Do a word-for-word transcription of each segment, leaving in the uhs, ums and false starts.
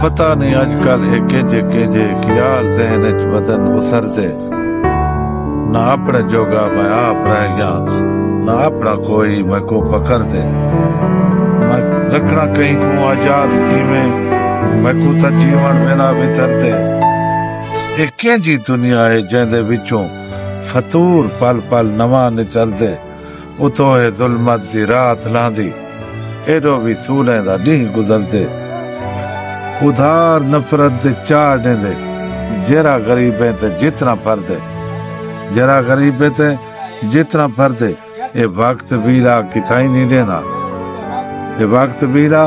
پتہ نئیں اڄ کل اے کینجھے کینجھے خیال ذہن اچ ودن اسردے۔ نہ اپݨے جوڳا میں آپ رہ ڳیاں، نہ اپݨا کوئی میکوں پکڑدے۔ میں رکھݨا کہیں کوں آزاد کیویں، میکوں تاں جیوݨ ویلا وسردے۔ اے کینجھی دنیا ہے جیندے وچوں فطور پل پل نواں نسردے۔ اتوں ہے ظلمت دی رات لہندی، ایݙو وی سولیں دا ݙینہہ گزردے۔ ادھار نفرت دے چاڑ ݙیندے، جیرھا غریبیں تے جتنا پھردے۔ جیرھا غریبیں تے جتنا پھردے، اے وقت ویلا کتھائیں نئیں ݙیندا۔ اے وقت ویلا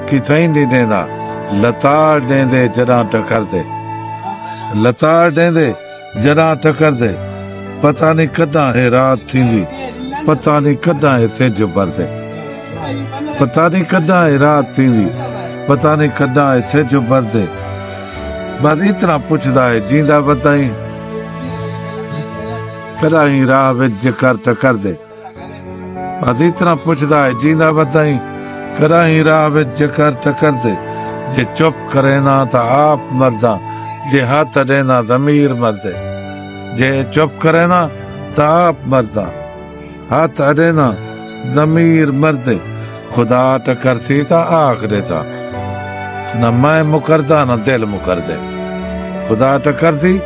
کتھائیں نئیں ݙیندا، لتاڑ ݙیندے جݙاں ٹکردے۔ لتاڑ ݙیندے جݙاں ٹکردے، پتہ نئیں کݙاں اے رات تھیندی، پتہ نئیں کݙاں اے سجھ ابھردے۔ پتہ نئیں کݙاں اے رات تھیندی، پتہ نئیں کݙاں اے سجھ ابھردے۔ بس اتنا پچھدا ہے جیندا ودائیں، کݙاہیں راہ وچ جے کر ٹکردے۔ بس اتنا پچھدا ہے جیندا ودائیں، کݙاہیں راہ وچ جے کر ٹکردے۔ جے چپ کرینداں تاں آپ مرداں، جے ہتھ اݙینداں ضمیر مردے۔ جے چپ کرینداں تاں آپ مرداں، ہتھ اݙینداں ضمیر مردے۔ خدا ٹکرسی تاں آکھ ݙیساں، نہ میں مکرداں نہ دل مکردے۔ خدا ٹکرسی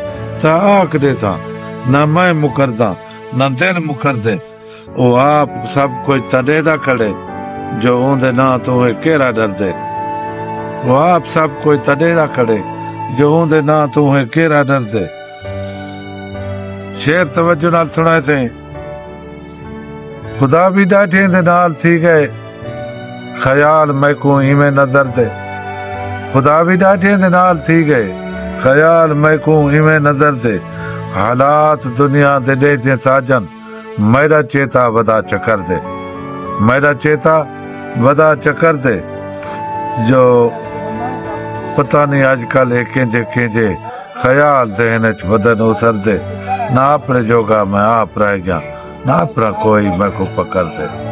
تاں آکھ ݙیساں، نہ میں مکرداں نہ دل مکردے۔ او آپ سب کجھ تاں ݙیہدا کھڑے، جو اوندے ناں توں ہے کیرھا ݙردے۔ او آپ سب کجھ تاں ݙیہدا کھڑے، جو اوندے ناں توں ہے کیرھا ݙردے۔ شعر توجہ نال سݨائے سئیں۔ خدا وی ݙاڈھیں دے نال تھی ڳئے، خیال میکوں ایویں نظردے۔ خدا وی ݙاڈھیں دے نال تھی ڳئے، خیال میکوں ایویں نظردے۔ حالات دنیا دے ݙیہدیں ساجن، میݙا چیتا ودا چکردے۔ میݙا چیتا ودا چکردے۔ جو پتہ نئیں اڄ کل اے کینجھے کینجھے خیال ذہن اچ ودن اسردے۔ نہ اپݨے جوڳا میں آپ رہ ڳیاں، نہ اپݨا کوئی میکوں پکڑدے۔